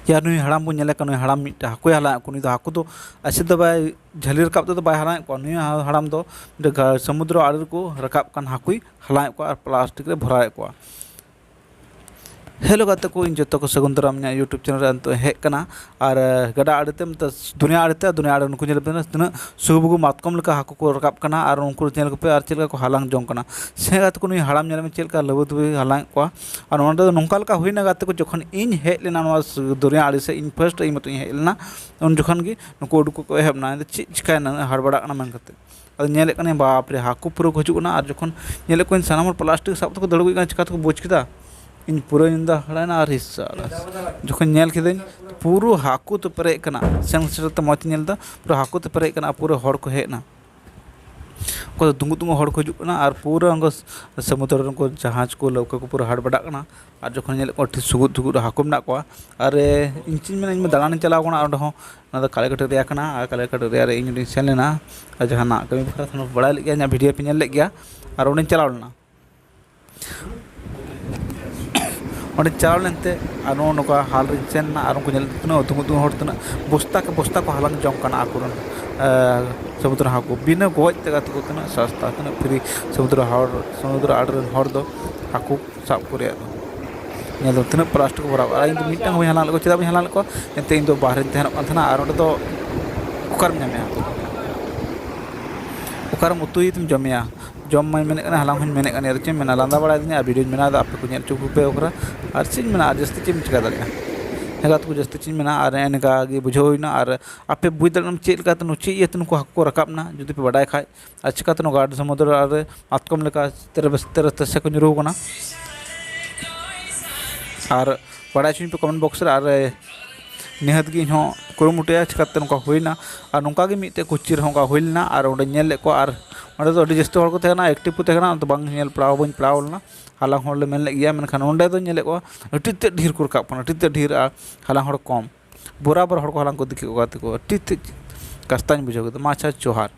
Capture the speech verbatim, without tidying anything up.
ᱭᱟ, ᱱᱩᱭ ᱦᱟᱲᱟᱢ ᱵᱚᱱ ᱧᱮᱞᱮ ᱠᱟᱱ, ᱱᱩᱭ ᱦᱟᱲᱟᱢ ᱢᱤᱫᱴᱮᱱ ᱦᱟᱹᱠᱩᱭ ᱦᱟᱞᱟᱝ ᱮᱫ ᱠᱚ᱾ ᱱᱩᱭ ᱫᱚ ᱦᱟᱹᱠᱩ ᱫᱚ ᱟᱡ ᱛᱮᱫᱚ ᱵᱟᱭ ᱡᱷᱟᱹᱞᱤ ᱨᱟᱠᱟᱵ ᱛᱮᱫᱚ ᱵᱟᱭ ᱦᱟᱞᱟᱝ ᱮᱫ ᱠᱚᱣᱟ᱾ ᱱᱩᱭ ᱦᱟᱲᱟᱢ ᱫᱚ ᱢᱤᱫᱴᱮᱱ ᱜᱟ- ᱥᱚᱢᱩᱫᱨᱚ ᱟᱲᱮ ᱨᱮᱠᱚ ᱨᱟᱠᱟᱵ ᱠᱟᱱ ᱦᱟᱹᱠᱩᱭ ᱦᱟᱞᱟᱝ ᱮᱫ ᱠᱚᱣᱟ ᱟᱨ ᱯᱞᱟᱥᱴᱤᱠ ᱨᱮ ᱵᱷᱚᱨᱟᱣᱮᱫ ᱠᱚᱣᱟ᱾ ᱦᱮᱞᱳ ᱜᱟᱛᱮ ᱠᱚ, ᱤᱧ ᱡᱚᱛᱚ ᱠᱚ ᱥᱟᱹᱜᱩᱱ ᱫᱟᱨᱟᱢ ᱤᱧᱟᱹᱜ YouTube ᱪᱮᱱᱮᱞ ᱨᱮ ᱱᱤᱛᱚᱜ ᱦᱮᱡ ᱠᱟᱱᱟ᱾ ᱟᱨ ᱜᱟᱰᱟ ᱟᱲᱮᱛᱮ, ᱢᱮᱛᱟᱜ ᱫᱩᱱᱤᱭᱟᱹ ᱟᱲᱮᱛᱮ, ᱫᱩᱱᱤᱭᱟᱹ ᱟᱲᱮ ᱱᱩᱠᱩ ᱧᱮᱞ ᱯᱮ ᱛᱤᱱᱟᱹᱜ ᱥᱩᱵᱩᱜᱩ ᱢᱟᱛᱠᱚᱢ ᱞᱮᱠᱟ ᱦᱟᱹᱠᱩ ᱠᱚ ᱨᱟᱠᱟᱵ ᱠᱟᱱᱟ ᱟᱨ ᱩᱱᱠᱩ ᱧᱮᱞ ᱠᱚᱯᱮ ᱟᱨ ᱪᱮᱫ ᱞᱮᱠᱟ ᱠᱚ ᱦᱟᱞᱟᱝ ᱡᱚᱝ ᱠᱟᱱᱟ᱾ ᱥᱮ ᱜᱟᱛᱮ ᱠᱚ, ᱱᱩᱭ ᱦᱟᱲᱟᱢ ᱧᱮᱞ ᱢᱮ ᱪᱮᱫ ᱞᱮᱠᱟ ᱞᱟᱹᱵᱩᱫ ᱞᱟᱹᱵᱩᱫ ᱦᱟᱞᱟᱝ ᱮᱫ ᱠᱚᱣᱟ᱾ ᱟᱨ ᱱᱚᱸᱰᱮ ᱫᱚ ᱱᱚᱝᱠᱟ ᱞᱮᱠᱟ ᱦᱩᱭᱱᱟ ᱜᱟᱛᱮ ᱠᱚ, ᱡᱚᱠᱷᱚᱱ ᱤᱧ ᱦᱮᱡ ᱞᱮᱱᱟ ᱱᱚᱣᱟ ᱫᱩᱱᱤᱭᱟᱹ ᱟᱲᱮ ᱥᱮᱫ, ᱤᱧ ᱯᱷᱟᱥᱴ ᱤᱧ ᱢᱚᱛᱚᱧ ᱦᱮᱡ ᱞᱮᱱᱟ, ᱩᱱ ᱡᱚᱠᱷᱚᱱ ᱜᱮ ᱱᱩᱠᱩ ᱩᱰᱩᱠ ᱠᱚ ᱮᱦᱚᱵ ᱮᱱᱟ᱾ ᱪᱮᱫ ᱪᱤᱠᱟᱹᱭᱮᱱᱟ, ᱦᱟᱲᱵᱟᱲᱟᱜ ᱠᱟᱱᱟ ᱢᱮᱱ ᱠᱟᱛᱮ᱾ ᱟᱫᱚ ᱧᱮᱞᱮᱫ ᱠᱟᱹᱱᱟᱹᱧ, ᱵᱟᱯ ᱨᱮ, ᱦᱟᱹᱠᱩ ᱯᱩᱨᱟᱹ ᱠᱚ ᱦᱤᱡᱩᱜ ᱠᱟᱱᱟ᱾ ᱟᱨ ᱡᱚᱠᱷᱚᱱ ᱧᱮᱞᱮᱫ ᱠᱚᱣᱟᱧ ᱥᱟᱱᱟᱢ ᱦᱚᱲ ᱯᱞᱟᱥᱴᱤᱠ ᱥᱟᱵ ᱛᱮᱠᱚ ᱫᱟᱹᱲ ᱟᱹᱜᱩᱭᱮᱫ ᱠᱟᱱᱟ, ᱪᱤᱠᱟ ᱛᱮᱠᱚ ᱵᱩᱡᱽ ᱠᱮᱫᱟ? ᱤᱧ ᱯᱩᱨᱟᱹᱧ ᱫᱟ ᱦᱟᱲᱟᱭᱮᱱᱟ ᱟᱨ ᱦᱤᱥᱥᱟ ᱟᱞᱟᱥ᱾ ᱡᱚᱠᱷᱚᱱ ᱧᱮᱞ ᱠᱤᱫᱟᱹᱧ, ᱯᱩᱨᱟᱹ ᱦᱟᱹᱠᱩ ᱛᱮ ᱯᱮᱨᱮᱡ ᱠᱟᱱᱟ᱾ ᱥᱮᱱ ᱥᱮᱴᱮᱨ ᱛᱮ ᱢᱚᱡᱽ ᱛᱮ ᱧᱮᱞ ᱮᱫᱟ, ᱯᱩᱨᱟᱹ ᱦᱟᱹᱠᱩ ᱛᱮ ᱯᱮᱨᱮᱡ ᱠᱟᱱᱟ, ᱯᱩᱨᱟᱹ ᱦᱚᱲ ᱠᱚ ᱦᱮᱡ ᱮᱱᱟ᱾ ᱚᱠᱚᱭ ᱫᱚ ᱫᱩᱸᱜᱩ ᱫᱩᱸᱜᱩ ᱦᱚᱲ ᱠᱚ ᱦᱤᱡᱩᱜ ᱠᱟᱱᱟ ᱟᱨ ᱯᱩᱨᱟᱹ ᱩᱱᱠᱩ ᱥᱚᱢᱩᱫᱨᱚ ᱨᱮ ᱩᱱᱠᱩ ᱡᱟᱦᱟᱡᱽ ᱠᱚ, ᱞᱟᱹᱣᱠᱟᱹ ᱠᱚ ᱯᱩᱨᱟᱹ ᱦᱟᱲᱵᱟᱰᱟᱜ ᱠᱟᱱᱟ᱾ ᱟᱨ ᱡᱚᱠᱷᱚᱱ ᱧᱮᱞᱮᱫ ᱠᱚᱣᱟ, ᱴᱷᱤᱠ ᱥᱩᱜᱩᱫ ᱥᱩᱜᱩᱫ ᱨᱮ ᱦᱟᱹᱠᱩ ᱢᱮᱱᱟᱜ ᱠᱚᱣᱟ᱾ ᱟᱨ ᱤᱧ ᱪᱮᱫ ᱤᱧ ᱢᱮᱱᱟ, ᱤᱧ ᱢᱟ ᱫᱟᱬᱟᱱᱤᱧ ᱪᱟᱞᱟᱣ ᱠᱟᱱᱟ, ᱚᱸᱰᱮ ᱦᱚᱸ ᱚᱱᱟ ᱫᱚ ᱠᱟᱞᱤᱠᱟᱴ ᱮᱨᱤᱭᱟ ᱠᱟᱱᱟ᱾ ᱟᱨ ᱠᱟᱞᱤᱠᱟᱴ ᱮᱨᱤᱭᱟ ᱨᱮ ᱤᱧ ᱚᱸᱰᱮᱧ ᱥᱮᱱ ᱞᱮᱱᱟ, ᱟᱨ ᱡᱟᱦᱟᱱᱟᱜ ᱠᱟᱹᱢᱤ ᱵᱟᱠᱷᱨᱟ ᱛᱮ ᱵᱟᱲᱟᱭ ᱞᱮᱫ ᱜᱮᱭᱟ, ᱤᱧᱟᱹᱜ ᱵᱷᱤᱰᱤᱭᱳ ᱯᱮ ᱧᱮᱞ ᱞᱮᱫ ᱜᱮᱭᱟ᱾ ᱟᱨ ᱚᱸᱰᱮᱧ ᱪᱟᱞᱟᱣ ᱞᱮᱱᱟ᱾ ᱚᱸᱰᱮ ᱪᱟᱞᱟᱣ ᱞᱮᱱᱛᱮ ᱟᱨ ᱱᱚᱜᱼᱚ ᱱᱚᱝᱠᱟ ᱦᱟᱞ ᱨᱤᱧ ᱥᱮᱱ ᱮᱱᱟ᱾ ᱟᱨ ᱩᱱᱠᱩ ᱧᱮᱞ ᱛᱤᱱᱟᱹᱜ ᱩᱛᱩᱢ ᱩᱛᱩᱢ ᱦᱚᱲ, ᱛᱤᱱᱟᱹᱜ ᱵᱚᱥᱛᱟ ᱠᱮ ᱵᱚᱥᱛᱟ ᱠᱚ ᱦᱟᱞᱟᱝ ᱡᱚᱝ ᱠᱟᱱᱟ ᱟᱠᱚᱨᱮᱱ, ᱮ, ᱥᱚᱢᱩᱫᱨᱚ ᱦᱟᱹᱠᱩ ᱵᱤᱱᱟᱹ ᱜᱚᱡ ᱛᱮ᱾ ᱜᱟᱛᱮ ᱠᱚ, ᱛᱤᱱᱟᱹᱜ ᱥᱟᱥᱛᱟ, ᱛᱤᱱᱟᱹᱜ ᱯᱷᱨᱤ ᱥᱚᱢᱩᱫᱨᱚ ᱦᱚᱲ, ᱥᱚᱢᱩᱫᱨᱚ ᱟᱲᱮ ᱨᱮᱱ ᱦᱚᱲ ᱫᱚ ᱦᱟᱹᱠᱩ ᱥᱟᱵ ᱠᱚ ᱨᱮᱭᱟᱜ ᱫᱚ᱾ ᱧᱮᱞ ᱫᱚ ᱛᱤᱱᱟᱹᱜ ᱯᱞᱟᱥᱴᱤᱠ ᱠᱚ ᱵᱷᱚᱨᱟᱣ᱾ ᱟᱨ ᱤᱧ ᱫᱚ ᱢᱤᱫᱴᱟᱝ ᱦᱚᱸ ᱵᱟᱹᱧ ᱦᱟᱞᱟᱝ ᱞᱮᱫ ᱠᱚᱣᱟ᱾ ᱪᱮᱫᱟᱜ ᱵᱟᱹᱧ ᱦᱟᱞᱟᱝ ᱞᱮᱫ ᱠᱚᱣᱟ? ᱮᱱᱛᱮ ᱤᱧ ᱫᱚ ᱵᱟᱦᱨᱮᱧ ᱛᱟᱦᱮᱱᱚᱜ ᱠᱟᱱ ᱛᱟᱦᱮᱱᱟ᱾ ᱟᱨ ᱚᱸᱰᱮ ᱫᱚ ᱚᱠᱟᱨᱮᱢ ᱧᱟᱢᱮᱭᱟ? ᱚᱠᱟᱨᱮᱢ ᱩᱛᱩᱭ ᱛᱮᱢ ᱡᱚᱢᱮᱭᱟ? ᱡᱚᱢ ᱢᱟᱧ ᱢᱮᱱᱮᱫ ᱠᱟᱱᱟ, ᱦᱟᱞᱟᱝ ᱦᱚᱸᱧ ᱢᱮᱱᱮᱫ ᱠᱟᱱᱟ, ᱟᱫᱚ ᱪᱮᱫ ᱮᱢ ᱢᱮᱱᱟ, ᱞᱟᱸᱫᱟ ᱵᱟᱲᱟᱭᱮᱫᱤᱧᱟ ᱟᱨ ᱵᱷᱤᱰᱤᱭᱳᱧ ᱵᱮᱱᱟᱣ ᱮᱫᱟ, ᱟᱯᱮ ᱠᱚ ᱧᱮᱞ ᱦᱚᱪᱚ ᱠᱚᱯᱮ ᱚᱠᱟᱨᱮ᱾ ᱟᱨ ᱪᱮᱫ ᱤᱧ ᱢᱮᱱᱟ, ᱟᱨ ᱡᱟᱹᱥᱛᱤ ᱪᱮᱫ ᱮᱢ ᱪᱤᱠᱟ ᱫᱟᱲᱮᱭᱟᱜᱼᱟ? ᱦᱮᱸ ᱜᱟᱛᱮ ᱠᱚ, ᱡᱟᱹᱥᱛᱤ ᱪᱮᱫ ᱤᱧ ᱢᱮᱱᱟ, ᱟᱨ ᱱᱮᱜᱼᱮ ᱱᱤᱝᱠᱟ ᱜᱮ ᱵᱩᱡᱷᱟᱹᱣ ᱦᱩᱭᱱᱟ᱾ ᱟᱨ ᱟᱯᱮ ᱵᱩᱡᱽ ᱫᱟᱲᱮᱭᱟᱜ ᱠᱟᱱᱟᱢ ᱪᱮᱫ ᱞᱮᱠᱟᱛᱮ ᱱᱩ-, ᱪᱮᱫ ᱤᱭᱟᱹᱛᱮ ᱱᱩᱠᱩ ᱦᱟᱹᱠᱩ ᱠᱚ ᱨᱟᱠᱟᱵ ᱮᱱᱟ, ᱡᱩᱫᱤ ᱯᱮ ᱵᱟᱰᱟᱭ ᱠᱷᱟᱡ᱾ ᱟᱨ ᱪᱤᱠᱟᱹᱛᱮ ᱱᱚᱣᱟ ᱜᱟᱰ ᱥᱚᱢᱩᱫᱨᱚ ᱟᱨ ᱢᱟᱛᱠᱚᱢ ᱞᱮᱠᱟ ᱛᱮᱨᱮ ᱵᱮᱥ-, ᱛᱮᱨᱮ ᱛᱮᱥᱮ ᱠᱚ ᱧᱩᱨᱩ ᱟᱠᱟᱱᱟ? ᱟᱨ ᱵᱟᱲᱟᱭ ᱦᱚᱪᱚᱧ ᱯᱮ ᱠᱚᱢᱮᱱᱴ ᱵᱚᱠᱥ ᱨᱮ᱾ ᱟᱨ ᱱᱤᱦᱟᱹᱛ ᱜᱮ ᱤᱧ ᱦᱚᱸ ᱠᱩᱨᱩᱢᱩᱴᱩᱭᱟ, ᱪᱤᱠᱟᱹᱛᱮ ᱱᱚᱝᱠᱟ ᱦᱩᱭᱱᱟ᱾ ᱟᱨ ᱱᱚᱝᱠᱟ ᱜᱮ ᱢᱤᱫᱴᱮᱡ ᱠᱳᱪᱤ ᱨᱮᱦᱚᱸ ᱚᱱᱠᱟ ᱦᱩᱭ ᱞᱮᱱᱟ, ᱟᱨ ᱚᱸᱰᱮ ᱧᱮᱞ ᱞᱮᱫ ᱠᱚᱣᱟ᱾ ᱟᱨ ᱚᱸᱰᱮ ᱫᱚ ᱟᱹᱰᱤ ᱡᱟᱹᱥᱛᱤ ᱦᱚᱲ ᱠᱚ ᱛᱟᱦᱮᱸ ᱠᱟᱱᱟ, ᱮᱠᱴᱤᱵᱷ ᱠᱚ ᱛᱟᱦᱮᱸ ᱠᱟᱱᱟ, ᱟᱫᱚ ᱵᱟᱝ ᱧᱮᱞ ᱯᱟᱲᱟᱣ, ᱵᱟᱹᱧ ᱯᱟᱲᱟᱣ ᱞᱮᱱᱟ᱾ ᱦᱟᱞᱟᱝ ᱦᱚᱲ ᱞᱮ ᱢᱮᱱ ᱞᱮᱫ ᱜᱮᱭᱟ, ᱢᱮᱱᱠᱷᱟᱱ ᱚᱸᱰᱮ ᱫᱚ ᱧᱮᱞᱮᱫ ᱠᱚᱣᱟ ᱟᱹᱰᱤ ᱛᱮᱫ ᱰᱷᱮᱨ ᱠᱚ ᱨᱟᱠᱟᱵ ᱠᱟᱱᱟ, ᱟᱹᱰᱤ ᱛᱮᱫ ᱰᱷᱮᱨ, ᱟᱨ ᱦᱟᱞᱟᱝ ᱦᱚᱲ ᱠᱚᱢ᱾ ᱵᱚᱨᱟᱵᱚᱨ ᱦᱚᱲ ᱠᱚ ᱦᱟᱞᱟᱝ ᱠᱚ ᱤᱫᱤ ᱠᱮᱫ ᱠᱚᱣᱟ ᱜᱟᱛᱮ ᱠᱚ, ᱟᱹᱰᱤ ᱛᱮᱫ ᱠᱟᱥᱛᱟᱧ ᱵᱩᱡᱷᱟᱹᱣ ᱠᱮᱫᱟ᱾ ᱢᱟ ᱟᱪᱪᱷᱟ, ᱡᱚᱦᱟᱨ᱾